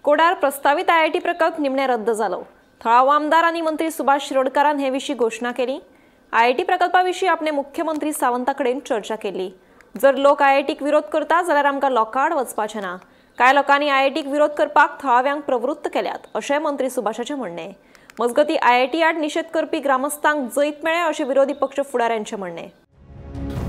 कोडार प्रस्तावित आयआयटी प्रकल्प निमणे रद्द जालो। थळावो आमदार आनी मंत्री सुभाष शिरोडकारान हे विशीं घोशणा केली। आयआयटी प्रकल्पा विशीं आपणे मुख्यमंत्री सावंता कडेन चर्चा केली। जर लोक आयआयटीक विरोध करता जाल्यार आमकां लोकांआड वचपाचें ना। कांय लोकांनी आयआयटीक विरोध करपाक थळाव्यांक प्रवृत्त केल्यात अशें मंत्री सुभाषाचें म्हणणें। मजगतीं आयआयटी आड निशेध करपी ग्रामस्थांक जैत मेळ्ळें अशें विरोधी पक्ष फुडाऱ्यांचें म्हणणें।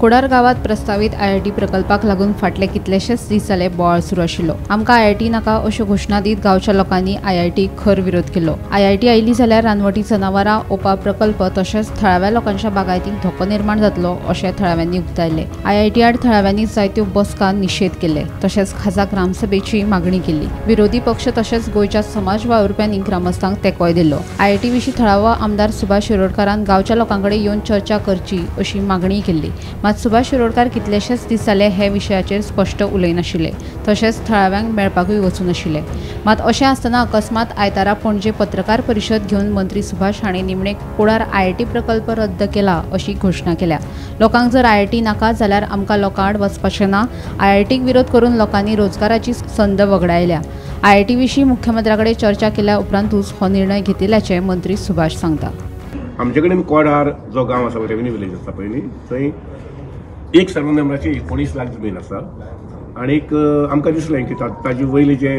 कोडार गांवांत प्रस्तावीत आयआयटी प्रकल्पाक लागून फाटले कितलेशेच दीस जाले बोवाळ सुरू आशिल्लो। आमकां आयआयटी नाका अश्यो घोशणा दीत गांवच्या लोकांनी आयआयटीक खर विरोध केलो। आयआयटी आयली जाल्यार रानवटी जनावरां ओपा प्रकल्प तशेंच थळाव्या लोकांच्या बागायतीक धोको निर्माण जातलो अशें थळाव्यांनी उक्तायलें। आयआयटी आड थळाव्यांनी जायत्यो बसका निशेध केले तशेंच खासा ग्रामसभेची मागणी केली। विरोधी पक्ष तशेंच गोंयच्या समाज वावुरप्यांनी ग्रामस्थांक तेंकोय दिलो। आयआयटी विशीं थळावो आमदार सुभाष शिरोडकारान गांवच्या लोकां कडेन येवन चर्चा करची अशी मागणी केल्ली। मात सुभाष शिरोडकार कितलेशेच दीस जाले हे विशयाचेर स्पश्ट उलयनाशिल्ले तशेंच थळाव्यांक मेळपाकूय वचूं नाशिल्ले। मात अशें आसतना अकस्मात आयतारा पणजे पत्रकार परिशद घेवन मंत्री सुभाष हांणी निमणे कोडार आयआयटी प्रकल्प रद्द केला अशी घोशणा केल्या। लोकांक जर आयआयटी नाका जाल्यार आमकां लोकां आड वचपाचें ना। आयआयटीक विरोध करून लोकांनी रोजगाराची संद वगडायल्या। आयआयटी विशीं मुख्यमंत्र्या कडेन चर्चा केल्या उपरांतूच हो निर्णय घेतिल्ल्याचें मंत्री सुभाष सांगता। आमचे कडेन कोडार जो गांव आसा रेव्हेन्यू विलेज आसा पळय न्ही, थंय एक सर्व नंबराची 19 लाख जमीन आसा आनीक आमकां दिसलें की ताजी वयली जे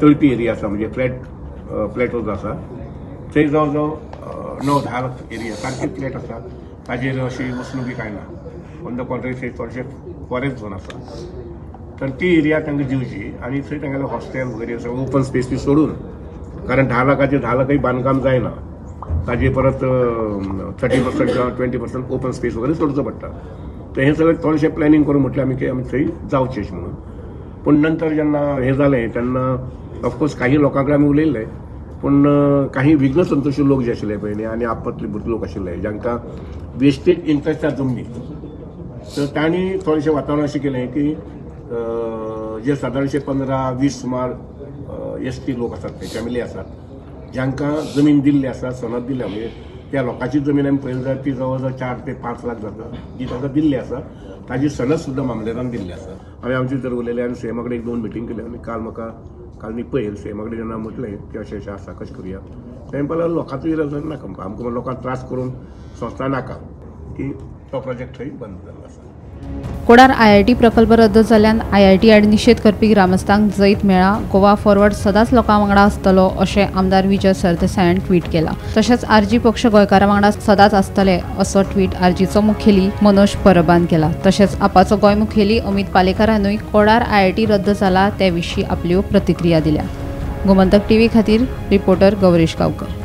तळपी एरिया आसा म्हणजे फ्लॅट जो आसा थंय जवळ जवळ 9-10 लाख एरिया सारकी फ्लॅट आसा, ताजेर अशी वसणुकी कांय ना। ऑन the contrary थंय चडशे फॉरेस्ट झोन आसा, तर ती एरिया तांकां दिवची आनी थंय तांगेलें हॉस्टेल वगैरे सगळें ओपन स्पेस बी सोडून, कारण 10 लाखाचें 10 लाखय बांदकाम जायना, ताजे परत 30% किंवा 20% ओपन स्पेस वगैरे सोडचो पडटा। तर हें सगळें थोडेशें प्लॅनिंग करून म्हटलें आमी की आमी थंय जावचें अशें म्हणून। पूण नंतर जेन्ना हें जालें तेन्ना ऑफकोर्स काही लोकां कडेन आमी उलयल्ले, पूण काही विघ्न संतोशी लोक जे आशिल्ले पळय न्ही आनी आपतले लोक आशिल्ले जांकां वेस्टेज इंट्रस्ट आसा जमनीत, तर तांणी थोडेशें वातावरण अशें केलें की जे सादारणशे 15-20 सुमार एस टी लोक आसात ते फॅमिली आसात जांकां जमीन दिल्ली आसा, सनद दिल्या, म्हणजे त्या लोकांची जमीन आमी पळयली जाल्यार ती जवळ जवळ 4 ते 5 लाख जाता जी तांकां दिल्ली आसा, ताजी सनद सुद्दां मामलेदारान दिल्ली आसा। हांवें आमचे भितर उलयले आनी सीएमा कडेन 1-2 मिटींग केल्यो आनी काल म्हाका काल न्ही पयर सीएमा कडेन जेन्ना म्हटलें की अशें अशें आसा कशें करुया, तें म्हणपाक लागलो लोकांचो विरोध नाका, आमकां लोकांक त्रास करून संस्था नाका, की तो प्रोजेक्ट थंय बंद जाल्लो आसा। कोडार आयआयटी प्रकल्प रद्द जाल्ल्यान आयआयटी आड निशेध करपी ग्रामस्थांक जैत मेळ्ळा। गोवा फॉरवर्ड सदांच लोकां वांगडा आसतलो अशें आमदार विजय सरदेसायान ट्वीट केला। तशेंच आरजी पक्ष गोंयकारां वांगडा सदांच आसतले असो ट्वीट आरजीचो मुखेली मनोज परबान केला। तशेंच आपाचो गोंय मुखेली अमित पालेकारानूय कोडार आयआयटी रद्द जाला ते विशीं आपल्यो प्रतिक्रिया दिल्या। गोमंतक टीव्ही खातीर रिपोर्टर गौरेश गांवकर।